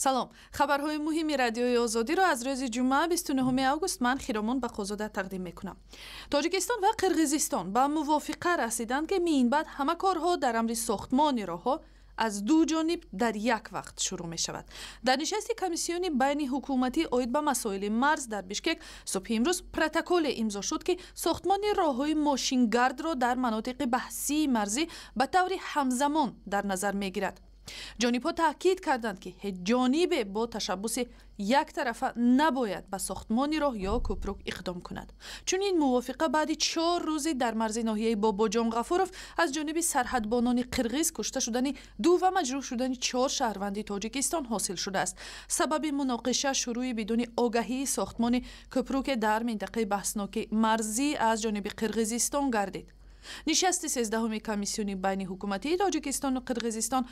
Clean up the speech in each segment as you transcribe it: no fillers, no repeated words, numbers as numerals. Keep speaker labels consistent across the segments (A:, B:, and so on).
A: Салом. Хабарҳои муҳими Радиои Озодиро аз рӯзи ҷумъа, 29 август, ман, Хиромон Бақозода, тақдим мекунам. Тоҷикистон ва Қирғизистон ба мувофиқа расиданд, ки минбаъд ҳама корҳо дар амри сохтмони роҳҳо аз ду ҷониб дар як вақт шурӯъ мешавад. Дар нишасти комиссиони байни ҳукуматӣ оид ба масоили марз дар Бишкек субҳи имрӯз протоколе имзо шуд, ки сохтмони роҳҳои мошингардро дар манотиқи баҳсии марзӣ ба таври ҳамзамон дар назар мегирад. Ҷонибҳо таъкид карданд, ки ҳеҷ ҷонибе бо ташаббуси яктарафа набояд ба сохтмони роҳ ё кӯпрук иқдом кунад. Чунин мувофиқа баъди 4 рӯзи дар марзи ноҳияи Бобоҷон Ғафуров аз ҷониби сарҳадбонони қирғиз кушта шудани ду ва маҷрӯҳ шудани чор шаҳрванди Тоҷикистон ҳосил шудааст. Сабаби муноқиша шурӯи бидуни огаҳии сохтмони кӯпруке дар минтақаи баҳсноки марзӣ аз ҷониби Қирғизистон гардид. Нишасти 13-уми комиссиони байни ҳукуматии Тоҷикистону Қирғизистон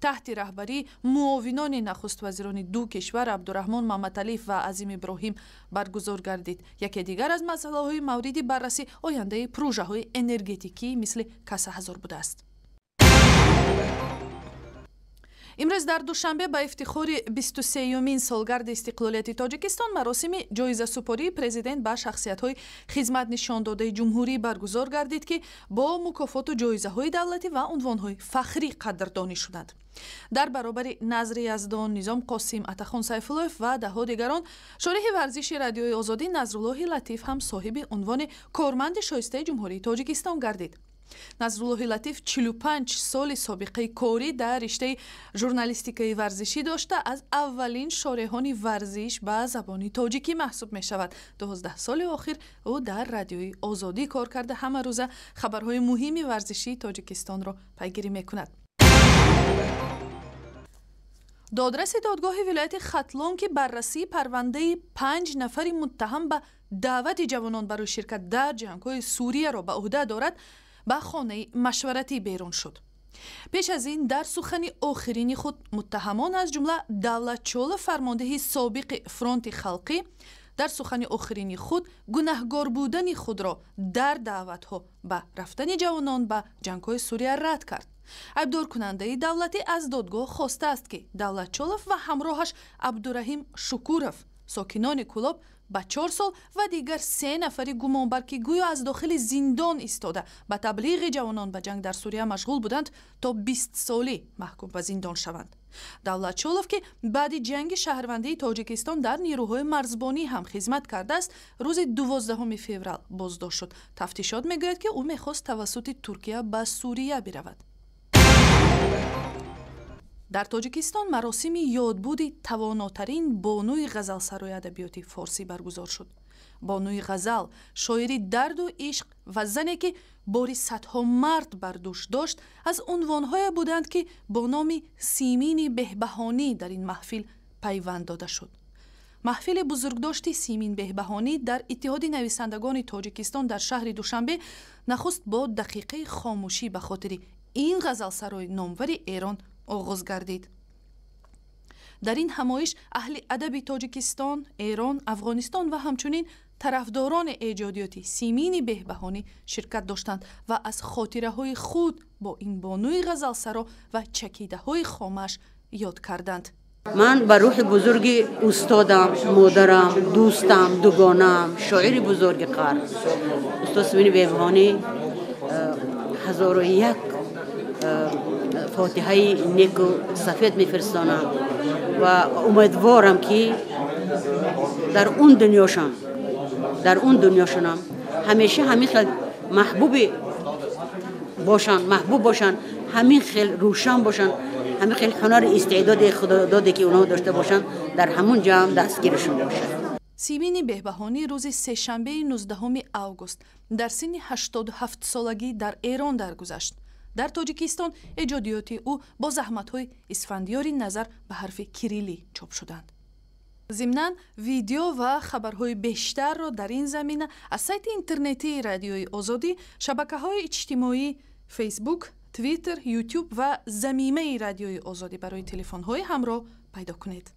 A: таҳти раҳбарии муовинони нахуствазирони ду кишвар, Абдураҳмон Маматалиев ва Азим Иброҳим, баргузор гардид. Яке дигар аз масъалаҳои мавриди баррасӣ ояндаи прӯжаҳои энергетикӣ мисли Каса ҳазор будааст. Имрӯз дар Душанбе ба ифтихори 23-юмин солгарди истиқлолияти Тоҷикистон маросими ҷоизасупории Президент ба шахсиятҳои хизматнишондодаи ҷумҳурӣ баргузор гардид, ки бо мукофоту ҷоизаҳои давлатӣ ва унвонҳои фахрӣ қадрдонӣ шуданд. Дар баробари Назри Яздон, Низом Қосим, Атахон Сайфуллоев ва даҳҳо дигарон, шориҳи варзиши Радиои Озодӣ Назруллоҳи Латиф ҳам соҳиби унвони корманди шоистаи Ҷумҳурии Тоҷикистон гардид. Назруллоҳи Латиф 45 соли собиқаи корӣ дар риштаи журналистикаи варзишӣ дошта, аз аввалин шореҳони варзиш ба забони тоҷикӣ маҳсуб мешавад. 12 соли охир ӯ дар Радиои Озодӣ кор карда, ҳама рӯза хабарҳои муҳими варзишии Тоҷикистонро пайгирӣ мекунад. Додраси додгоҳи вилояти Хатлон, ки баррасии парвандаи панҷ нафари муттаҳам ба даъвати ҷавонон барои ширкат дар ҷангҳои Сурияро ба ӯҳда дорад, ба хонаи машваратӣ берун шуд. Пеш аз ин дар сухани охирини худ муттаҳамон, аз ҷумла Давлатчолов, фармондеҳи собиқи Фронти халқӣ, дар сухани охирини худ гунаҳгор будани худро дар даъватҳо ба рафтани ҷавонон ба ҷангҳои Сурия рад кард. Айбдоркунандаи давлатӣ аз додгоҳ хостааст, ки Давлатчолов ва ҳамроҳаш Абдураҳим Шукуров, сокинони Кӯлоб, ба 4 сол ва дигар се нафари гумонбар, ки гӯё аз дохили зиндон истода ба таблиғи ҷавонон ба ҷанг дар Сурия машғул буданд, то 20 солӣ маҳкум ба зиндон шаванд. Давлатчолов, ки баъди ҷанги шаҳрвандии Тоҷикистон дар нирӯҳои марзбонӣ ҳам хизмат кардааст, рӯзи 12 феврал боздошт шуд. Тафтишот мегӯяд, ки ӯ мехост тавассути Туркия ба Сурия биравад. Дар Тоҷикистон маросими ёдбуди тавонотарин бонуи ғазалсарои адабиёти форсӣ баргузор шуд. Бонуи ғазал, шоири дарду ишқ ва зане, ки бори садҳо мард бар дӯш дошт, аз унвонҳое буданд, ки бо номи Симини Беҳбаҳонӣ дар ин маҳфил пайванд дода шуд. Маҳфили бузургдошти Симин Беҳбаҳонӣ дар Иттиҳоди нависандагони Тоҷикистон дар шаҳри Душанбе нахуст бо дақиқаи хомӯшӣ ба хотири ин ғазалсарои номвари Эрон оғоз гардид. Дар ин ҳамоиш аҳли адаби Тоҷикистон, Эрон, Афғонистон ва ҳамчунин тарафдорони эҷодиёти Симини Беҳбаҳонӣ ширкат доштанд ва аз хотираҳои худ бо ин бонуи ғазалсаро ва чакидаҳои хомаш ёд карданд.
B: Ман ба рӯҳи бузурги устодам, модарам, дӯстам, дугонаам, шоири бузурги қарн, устод Симини Беҳбаҳонӣ, ҳазору як фотиҳаи неку сафед мефирстонам ва умедворам, ки дар он дунёшонам ҳамеша ҳамин хел маҳбуби бошанд, маҳбуб бошанд, ҳамин хел рӯшан бошанд, ҳамин хел ҳунари истеъдоди худододе, ки онҳо дошта бошанд, дар ҳамун ҷамъ дастгирашон бошад.
A: Симини Беҳбаҳонӣ рӯзи сешанбеи 19 август дар синни 87 солагӣ дар Эрон даргузашт. Дар Тоҷикистон эҷодиёти ӯ бо заҳматҳои Исфандиёри Назар ба ҳарфи кириллӣ чоп шуданд. Зимнан, видео ва хабарҳои бештарро дар ин замина аз сайти интернетии Радиои Озодӣ, шабакаҳои иҷтимоӣ Фейсбук, Твиттер, Ютуб ва замимаи Радиои Озодӣ барои телефонҳои ҳамроҳ пайдо кунед.